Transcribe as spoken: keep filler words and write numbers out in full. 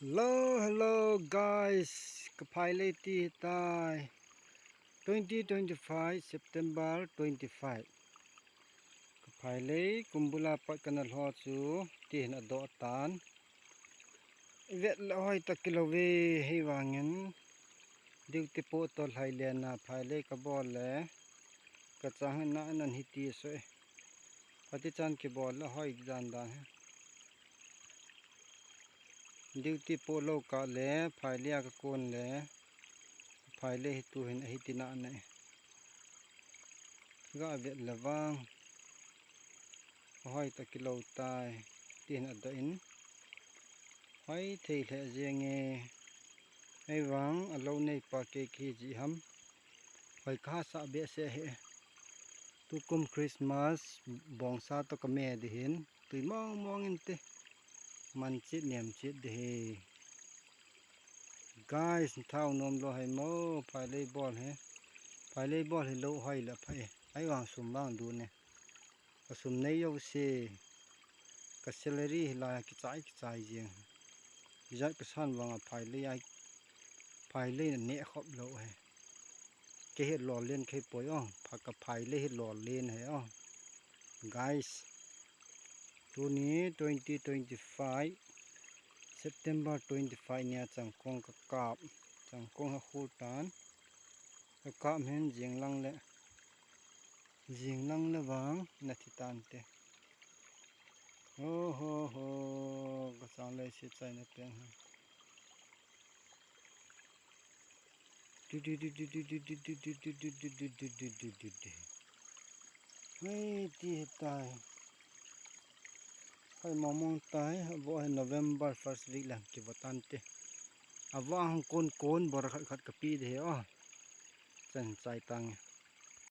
Hello, hello guys. Ka phailei ti tai. Twenty twenty-five, September twenty-five. Ka phailei kumbula pat kana lho chu tihin adoh tan. Vet le hoi ta kilo ve hei vangin. Duty po to lhai len na phailei ka bol le. Ka chang na nan hiti so e. Pati chan kibol le hoi dan dan he. Duty po lo ka le, phailei a ka kon le, phailei hi tuhin ahi tina ne. Ga vet le vang. Hoi ta kilo tai, tin adoh in. Hoi thei le jeng e. Hei vang, alo nei pa ke ki ji ham. Hoi ka sa be se he. Tukum Christmas, bongsa to ka me di hin. Tui mong mong in te. Man chit niam chit de he. Guys, thau nom lo hai mo, phailei bol he. Phailei bol he lo hai la phai. Ai vang sum vang du ne. Ka sum nei yo se. Ka salary hi la ki chai ki chai jeng. Jat ka san vang a phailei ai. Phailei na ne khop lo he. Ke he lol len ke poi ong. Pha ka phailei he lol len he ong. Guys. Tuni twenty twenty-five, September twenty-five nia changkong ka kap, changkong ha khul tan, ka kap hin jing lang le, jing lang le vang na thi tan te. Ho ho ho, ka chang le si chai na pen ha. Hei, ti hi tai. Hei, mong mong tai. Avo hi November first week lang kivo tan te. Avo hong kon kon bor khat khat ka pi de he o. Chan chai tang.